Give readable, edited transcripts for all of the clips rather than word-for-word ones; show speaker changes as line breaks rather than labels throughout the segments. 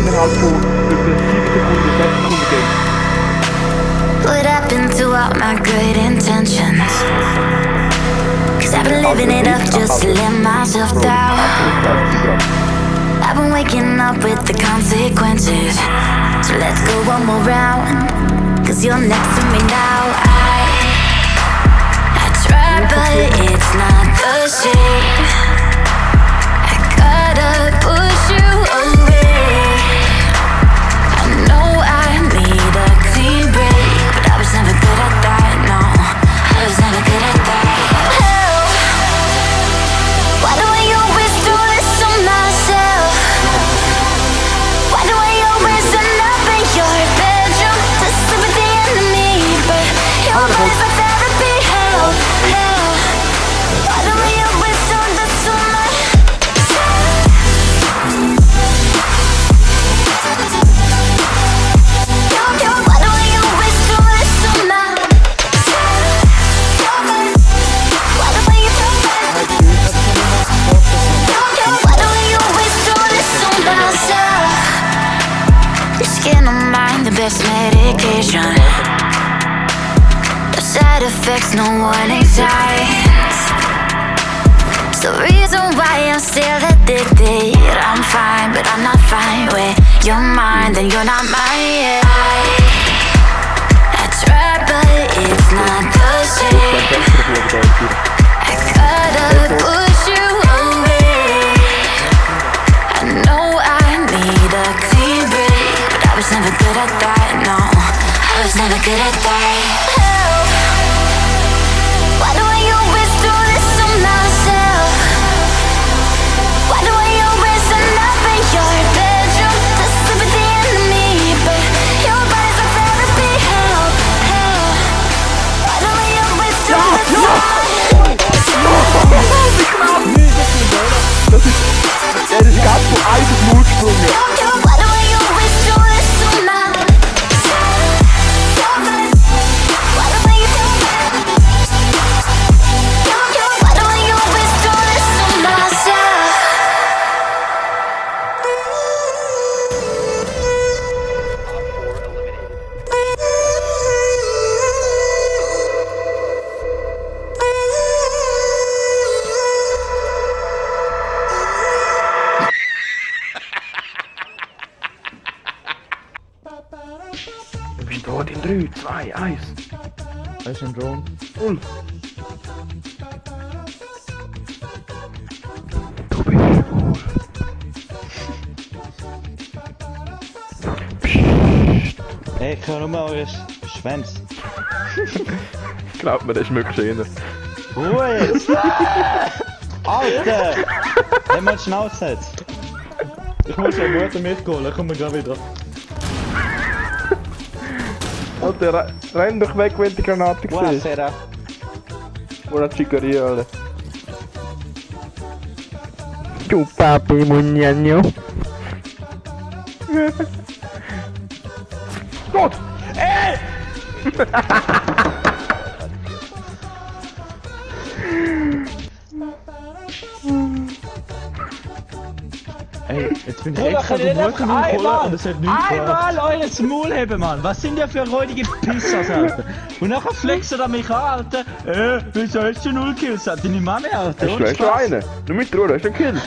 innerhalb von etwa 7 Sekunden, 6 Sekunden gehen.
What happened to all my good intentions? Cause I've been living it up just to let myself down. I've been waking up with the consequences. So let's go one more round. Cause you're next to me now. I try but it's not the same. I gotta push you away. I know I need a clean break, but I was never good at that, no. I was never good at that. Help, why do I always do this to myself? Why do I always end up in your bedroom to sleep with the enemy? But your body's my therapy. Help, help, why do I always do this to myself? Why do I always do this to myself? Why do I always do this to myself? Your skin on mine, the best medication. No side effects, no warning signs. It's the reason why I'm still addicted. I'm fine, but I'm not fine when you're mine, then you're not mine yet. I try, but it's not the same. I gotta push you away. I know I need a clean break, but I was never good at that, no. I was never good at that. Help, why do I always do this to myself? Why do I always end up in your bedroom to sleep with the enemy? But your body's my therapy. Help, help, why do I always do this to myself?
Das ist ganz von einem Mut gesprungen.
Why do I always do this to myself? Why do I always do this to myself?
Wir sind tot in 3, 2, 1.
Da ist ein Drone.
Und. Du bist schwul.
Ey, ich höre nur eure Schwänze.
Glaubt mir, das ist möglich schöner.
Ruhe jetzt! Alter! Wenn man die Schnauze hat. Ich muss ja Mutter mitholen, ich komme gleich wieder.
Alter, renn doch weg, wenn die Granate siehst.
Buonasera.
Buona Chicaria, Alter. Tu papi, mugnagno. Gott!
Ey! Ey, jetzt bin ich extra die Mutter holen und es hat nichts gebracht. Einmal euer Maul heben, Mann! Was sind ihr für räudige Pissers, Alter? Und nachher flexen ihr mich an, Alter! Wieso hast du 0 Kills? Deine Mami, Alter!
Du hast schon einen! Nur mit der Ruhe, hast du einen Kill!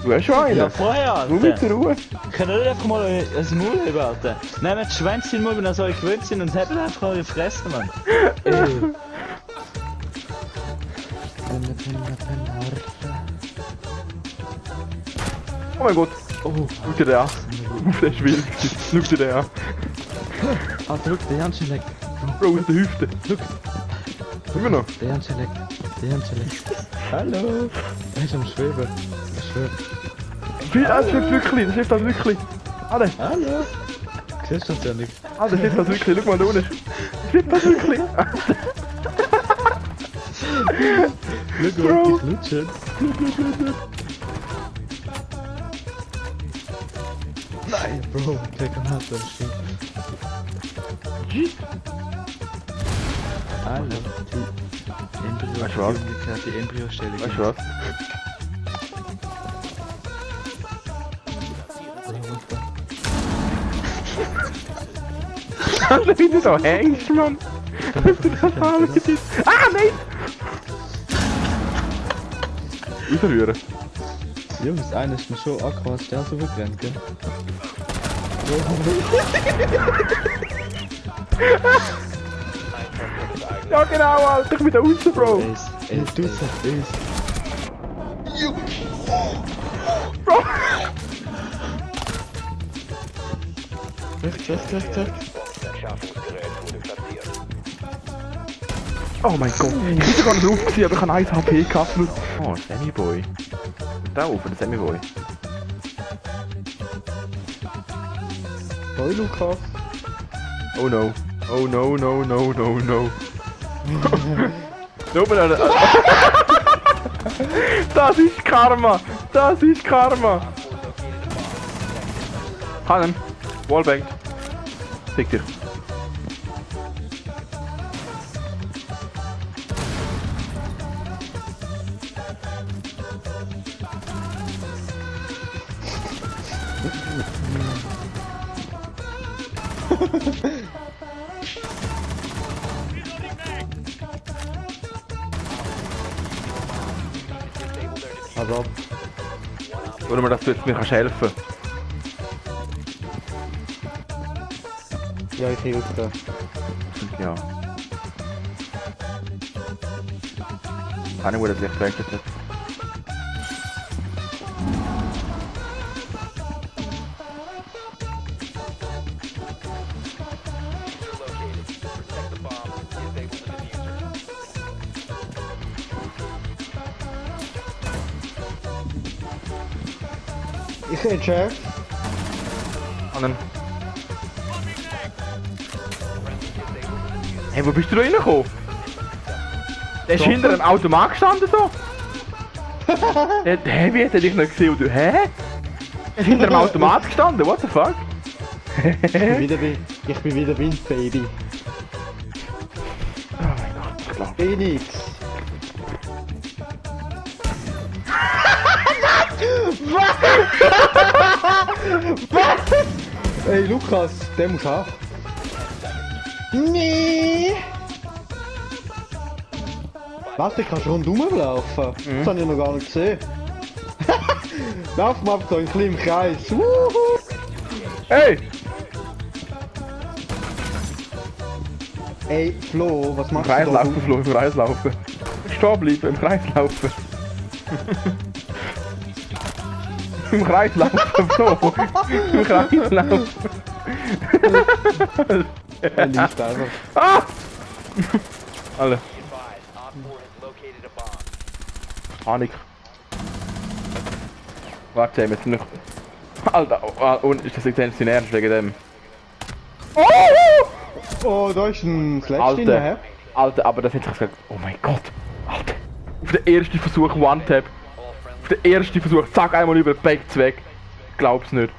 Du hast schon einen!
Ja, vorher, Alter!
Nur mit der Ruhe!
Könnt ihr nicht einfach mal ein Maul heben, Alter? Nehmt die Schwänze in den Mund, wenn ihr so gewöhnt sind und hebt einfach eure Fresse, Mann!
Oh mein Gott! Oh, schau dir den an! Der ist wild! Schau dir den an!
Alter, look, der Janschen leckt!
Bro, aus der Hüfte!
Look!
Immer noch!
Der Janschen leckt! Der Janschen leckt! Hallo! Er ist am Schweben! Ich schwör!
Das hilft wirklich! Das hilft das wirklich! Alle!
Hallo! Siehst du das ja nicht?
Das hilft das wirklich! Schau mal da unten! Das hilft das wirklich!
Look, wie ich lutschen! Nein, Bro, der kann halt das Shit. Hallo, die Embryo,
Weißt du was?
die Embryostellung.
Weißt du was? Wie du so hängst, Mann. Ah, nein! Rausrühren.
Jungs, einer ist mir schon akkurat der so wegrennt, gell?
Ja genau, Alter, ich bin da raus, Bro.
Ey, du sagst es.
Bro.
Rechts.
Oh mein Gott, ich bin sogar drauf gewesen, aber ich habe 1 HP gehabt. Oh, Sammy Boy. Da oben, der Sammy Boy.
Hoi, Lukas.
Oh no. Oh no, no, no, no, no. Da oben, das ist Karma! Das ist Karma! Hannen! Wallbang! Fick dich!
Also,
Oder mir, dass du jetzt mir kannst helfen.
ja, ich helfe dir.
Ja. Keine, wo das Licht wechselt hat.
Ich rede Chef.
Hannen. Hey, wo bist du da reingekommen? Der ist hinter einem Automat gestanden so. Hä, wie hat er dich nicht gesehen? Und du, hä? Er ist hinter einem Automat gestanden, what the fuck?
Ich bin wieder Wind, Baby.
Oh mein Gott, ich glaub.
Phoenix. Was? Ey, Lukas, der muss auch. Nee. Warte, kannst du rundherum laufen? Das habe ich noch gar nicht gesehen. Lauf mal so ein bisschen im Kreis. Wuhu.
Hey!
Ey, Flo, was
Im
machst
Kreis
du da?
laufen, Flo, im Kreis laufen. Stehen bleiben, im Kreis laufen. Im Kreis laufen, Flo. Im Kreis laufen.
Er liegt einfach.
Ah! Alle. Panik. Warte, wir sind noch... Alter, und ist das jetzt dein Ernst wegen dem? Oh!
Oh, da ist ein Slash
Alter,
drin, hä?
Alter, aber das hätte ich gesagt. Oh mein Gott. Alter. Auf den ersten Versuch One-Tap. Auf den ersten Versuch, zack, einmal über, backt's weg. Glaub's nicht.